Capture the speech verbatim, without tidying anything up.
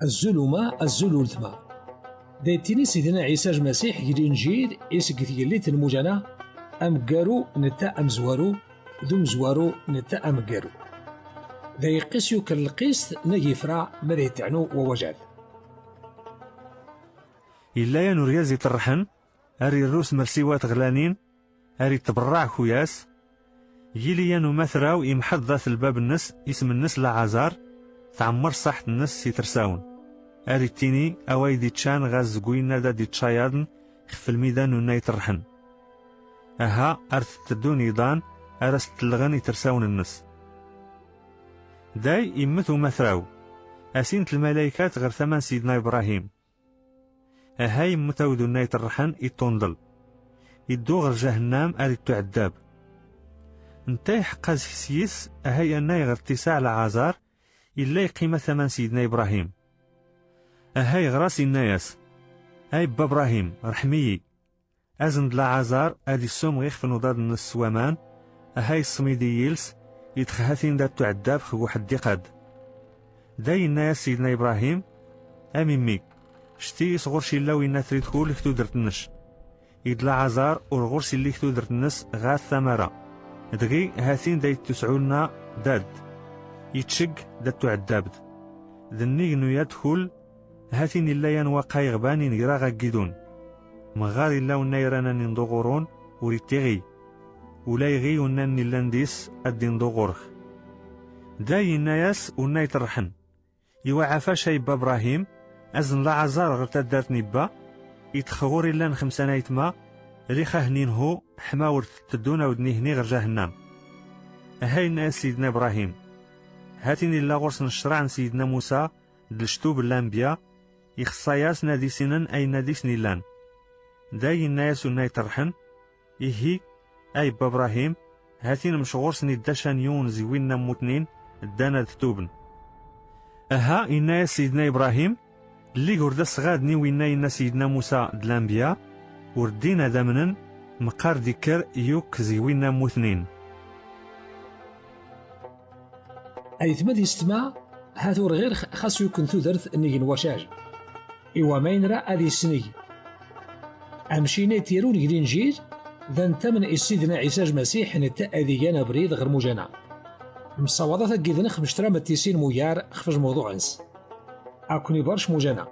Azul uma, azul ultma. Day ttini Sidna Ɛisa Lmasiḥ g Linǧil i seg tgellidt n Mujana, ameggaru netta amezwaru, d umezwaru netta ameggaru. Day iqqis yuker lqist n agifra mi ara yetteɛnu wawajad. Yella yan urgaz iṭerrḥen, ar irru s mersiwat ɣlanin, ar ittberraɛ kuyas. Yili yan umatraw imḥeḍ dat lbab-nnes, isem-nnes Laɛazar, tɛemmer ṣṣaḥt-nnes s itersawen. Ar ittini awayd iččan ɣas deg winna d ad iččayaḍen xef lmida n unna iṭerrḥen. Aha, ar tetteddu n iḍan, ar as-ttellɣen itersawen-nnes. Day immet umatraw. Asint lmalaykat ɣer tama n Sidna Ibrahim. Aha immet awd unna iṭerrḥen iṭṭunḍel. Iddu ɣer jahennam ar ittuɛeddab. Netta iḥeqqa zik s yis, aha yanna iɣer ttisaɛ Laɛazar, illa iqqima tama n Sidna Ibrahim. Aha iɣer-as inna-yas: Ay Bba Ibrahim, rḥem-iyi. Azen-d Laɛazar ad issumɣ ixef n uḍad-nnes s waman, aha yessmidi yiles, idx hatin dat tuɛeddab xeg uḥeddiq-ad. Day inna-yas Sidna Ibrahim: A mimmi, cti is ɣur-c illa winna trid kullek tudert-nnec. Id Laɛazar ur ɣur-s illik tudert-nnes ɣat tamara. Dɣi hatin day tusɛulna dad. Iččeg dat tuɛeddabd. D nnig n uyad kull, hatin illa yan waqa iɣban inegra ɣaggidun. Meɣɣar illa unna iran ad ninḍu ɣur-un, ur ittiɣi. Ula iɣi unna nillan dis ad dinḍu ɣur-k. Day inna-yas unna iṭerrḥen: Iwa ɛafac ay Bba Ibrahim, azen Laɛazar ɣer taddart n ibba, itx ɣur illan xemsa n aytma, rix ah ninhu, ḥma ur tetteddu nawd nihni ɣer jahennam. Aha inna-yas Sidna Ibrahim: Hatin illa ɣur-sen ccreɛ n Sidna Musa, d lectub n lanbya, ixeṣṣa-yasen ad isinen ayen ad isen illan. Day inna-yas unna iṭerrḥen: Ihi, ay Bba Ibrahim, hatin mec ɣur-sen idda can yiwen zi winna mmutnin, ddan ad tuben. Aha, inna-yas Sidna Ibrahim: Llig ur d asɣad ni winna inna Sidna Musa d lanbya, ur ddin ad amnen, meqqar d-ikker yukk zi winna mmutnin. Aytma d yessetma, hat ur ɣir xas yukken tudert nnig n wacal. Iwa ma yenra ad yesnig. Amcin ay tirun g Linǧil, d antamen i Sidna Ɛisa Lmasiḥ netta ad igan abrid ɣer Mujana. Msawaḍat ad giden xmectra mettisin mugar xef lmewḍuɛ-ns. Akk n iberc Mujana.